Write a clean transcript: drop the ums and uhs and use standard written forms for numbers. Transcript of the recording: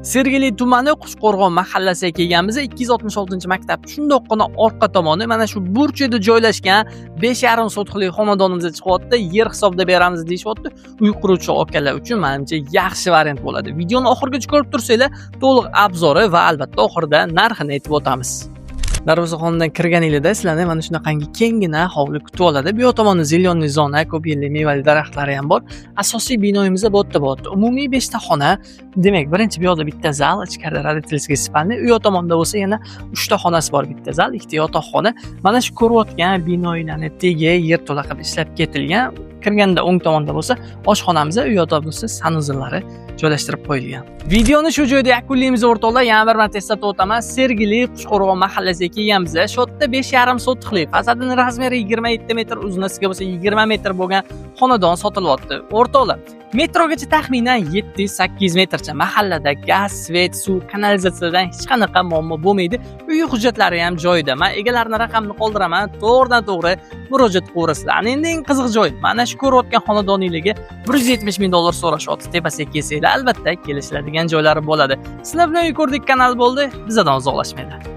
Sergeli tumani, Qushqo'rg'on mahallasiga kelganmiz. 266-maktab shundoqqina orqa tomoni, mana shu burchida joylashgan 5,5 sotixli xonadonimizga chiqyapti. Yer hisobida beramiz deyishyapti. Uy quruvchi akalar uchun menimcha yaxshi variant bo'ladi. Videoni oxirigacha ko'rib tursanglar, to'liq обзор i va albatta oxirida narxini aytib o'tamiz. Darvozaxonadan kirganinglarda sizlarni mana shunaqangi kenggina hovli kutib oladi. Bu yoq tomoni зелёный zona, ko'p yillik mevali daraxtlari ham bor. Asosiy binoyimiz bu yerda bo'lyapti. Umumiy 5 ta xona. Demak, birinchi bu yoqda bitta zal, ichkarida родительский спальня, u yoq tomonda bo'lsa yana 3 ta xonasi bor, bitta zal, ikkita yotoqxona. Mana shu ko'rayotgan binoylarni tegi yerto'la qilib ishlab ketilgan. Kirganda o'ng tomonda bo'lsa oshxonamiz, u yoqda bo'lsa санузел lari joylashtirib qo'yilgan. Videoni shu joyda yakunlaymiz, o'rtoqlar. Yana bir marta eslatib o'taman. Sergeli, Qushqo'rg'on mahallasiga kelganmiz. Shu yerda 5,5 sotixli, fasadini размер i 27 metr, uzunasiga bo'lsa 20 metr bo'lgan xonadon sotilyapti. O'rtoqlar, metrogacha taxminan 700-800 metrcha. Mahallada gaz, свет, suv, kanalizatsiyadan hech qanaqa muammo bo'lmaydi. Uy hujjatlari ham joyida. Men egalarini raqamini qoldiraman, to'g'ridan to'g'ri murojaat qilaverasizlar. Ana endi eng qiziq joy, mana shu ko'rayotgan xonadoninglarga 170 ming dollar so'rashyapti. Tepasiga kelsanglar, albatta kelishiladigan joylari bo'ladi. Sizlar bilan Uy ko'rdik kanal bo'ldi. Bizdan uzoqlashmanglar.